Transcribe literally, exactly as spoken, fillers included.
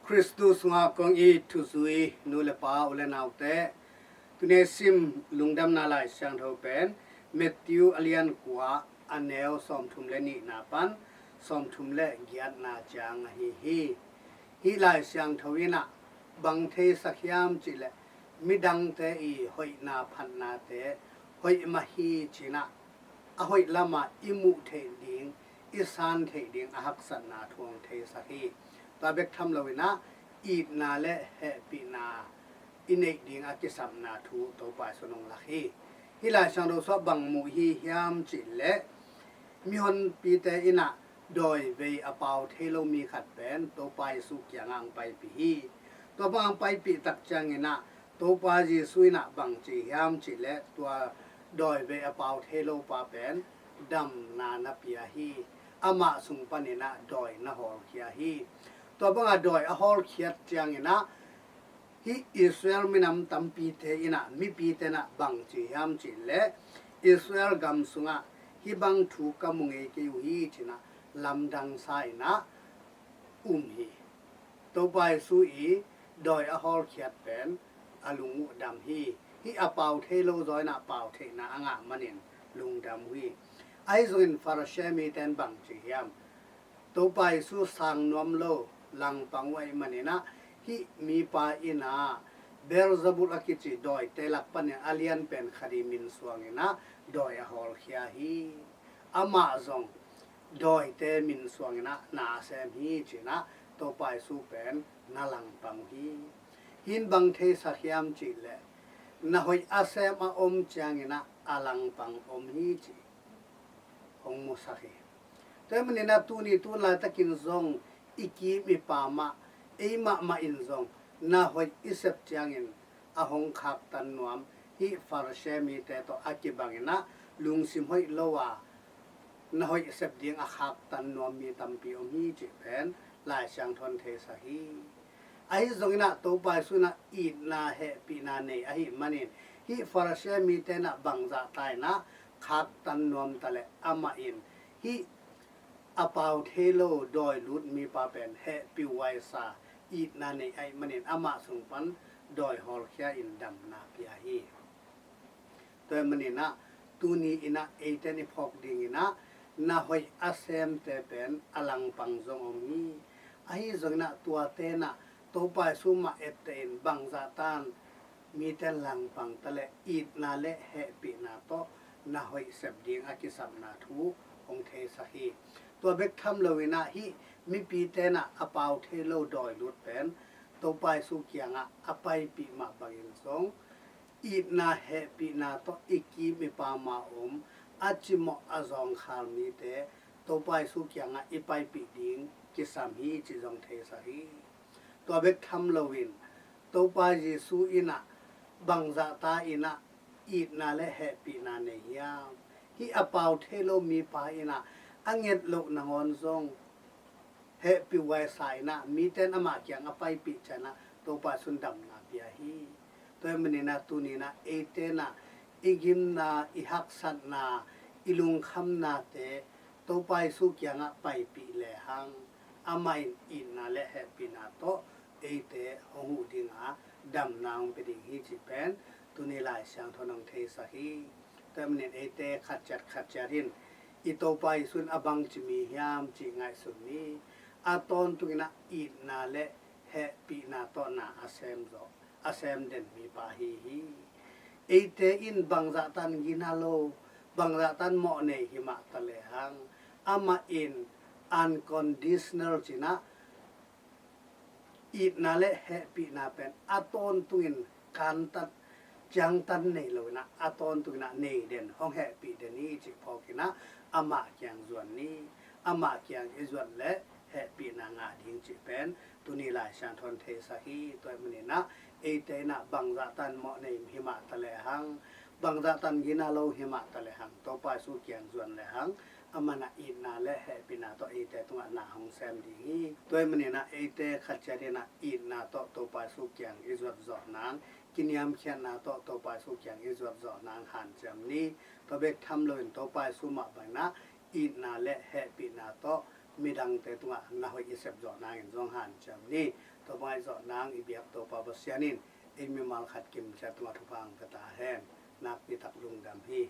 Khristu sungah kong it thuzui nu le pa, u le naute, tuni sim lungdamna Lai Siangtho pen Matthew a lian kua, a neu sawmthum le nihna pan sawmthum le giatna ciang ahi hi. Hih Lai Siangtho in ah bang theisak hiam cih leh midangte i hoihna phatnate hoih mah hi ci-in ah a hoih lamah i muh theih ding, i san theih ding a haksatna thu hong theisak hi. Tua bek tham loin ah itna le hehpihna i neih ding a kisapna thu Topa Jesuh in hong lak hi. Hih Lai Siangtho sungah bang mu i hi hiam cih leh mihonpite in ah dawi vei a pau thei lo mi khat pen Topa Jesuh kiangah hong paipih hi. Tua bang hong paipih tak ciangin ah Topa Jesuh in ah bang ci hiam cih leh tua dawi vei a pau thei lo pa pen damna na pia hi. Amah sung panin ah dawi na hawlkhia hi. Tua bangah dawi a hawlkhiat ciangin ah hih Israel minam tampite in ah, mipite in ah bang ci hiam cih leh Israel gam sungah hih bang thu ka mu ngei kei uh hi ci-in ah lamdang sa in ah um hi. Topa Jesuh i dawi a hawlkhiat pen a lung uh dam hi. Hih a pau thei lo zaw in ah pau theihna a ngah manin lungdam uh hi. Ahi zongin Farasi mite in bang ci hiam? Topa Jesuh sang nuam lo langpang uh ahih manin ah hih mipa in ah Beelzebul a kici dawite lak panin a lian pen khat i min suangin ah dawi a hawlkhia hi. Amah zong dawite min suangin ah na a sem hi ci-in ah Topa Jesuh pen na langpang uh hi. Hih in bang theisak hiam cih leh na hoih a sem a om ciangin ah a langpang om hi ci hong musak hi. Tua ahih manin ah tuni tu laitakin zong i kim i pam ah ei mahmah in zong na hoih i sep ciangin a hong khaktan nuam, hih Farasi mite tawh a kibangin ah lungsim hoih lo a na hoih sep ding a khaktan nuam mi tampi om hi cih pen Lai Siangtho in theisak hi. Ahi zongin ah Topa Jesuh in ah itna hehpihna nei ahih manin hih Farasi mite in ah bangzah ta in ah khaktan nuam ta leh amah in hih a pau thei lo dawi lut mipa pen hehpih huaisa itna nei ahih manin amah sung pan dawi hawlkhia in damna pia hi. Tua ahih manin ah tuni in ah eite in i phawk dingin ah na hoih a semte pen a langpang zong om hi. Ahi zongin ah tuate in ah Topa Jesuh mah etteh in bangzah tan mite langpang ta leh itna le hehpihna tawh na hoih sep ding a kisapna thu hong theisak hi. Tua bek tham loin ah hih mipite in ah a pau thei lo dawi lut pen Topa Jesuh kiangah a paipih mah bangin zong itna hehpihna tawh i kim i pam a om, a cimawh a zawngkhal mite Topa Jesuh kiangah i paipih ding kisam hi cih zong theisak hi. Tua bek tham loin Topa Jesuh in ah bangzah ta in ah itna le hehpihna nei hiam? Hih a pau thei lo mipa in ah a nget loh nangawn zong hehpih huaisa in ah mite in amah kiang a paipih ciangin ah Topa Jesuh in damna pia hi. Tua ahih manin ah tuni in ah eite in ah i gimna, i haksatna, i lungkhamnate Topa Jesuh kiangah paipih lehang amah in itna le hehpihna tawh eite hong huh ding a damna hong pia ding hi cih pen tuni Lai Siangtho in hong theisak hi. Tua ahih manin eite khat ciat khat ciat in i Topa Jesuh in a bangci mi hiam cih ngaihsun ni. A tawntungin ah itna le hehpihna tawh na a sem zawh, a sem den mipa ahi hi. Eite in bangzah tan gina lo, bangzah tan mawh nei hi mah ta lehang amah in unconditional ci-in ah itna le hehpihna pen a tawntungin kantat ciangtan nei loin ah a tawntungin ah nei den, hong hehpih den hi cih phawkin ah amah kiang zuan ni. Amah kiang i zuat leh hehpihna ngah ding cih pen tuni Lai Siangtho in theisak hi. Tua ahih manin ah eite in ah bangzah tan mawh nei hi mah ta lehang, bangzah tan gina lo hi mah ta lehang Topa Jesuh kiang zuan lehang amah in ah itna le hehpihna tawh eite tungah na hong sem ding hi. Tua ahih manin ah eite khat ciat in ah itna tawh Topa Jesuh kiang i zuat zawh nang, kiniamkhiatna tawh Topa Jesuh kiang i zuat zawh nang hanciam ni. Tua bek tham loin Topa Jesuh mah bangin ah itna le hehpihna tawh midangte tungah na hoih i sep zawh nangin zong hanciam ni. Tua bang i zawh nang i biak Topa Pasian in ei mimal khat kim ciat tungah thupha hong pia ta hen. Nakpi tak lungdam hi.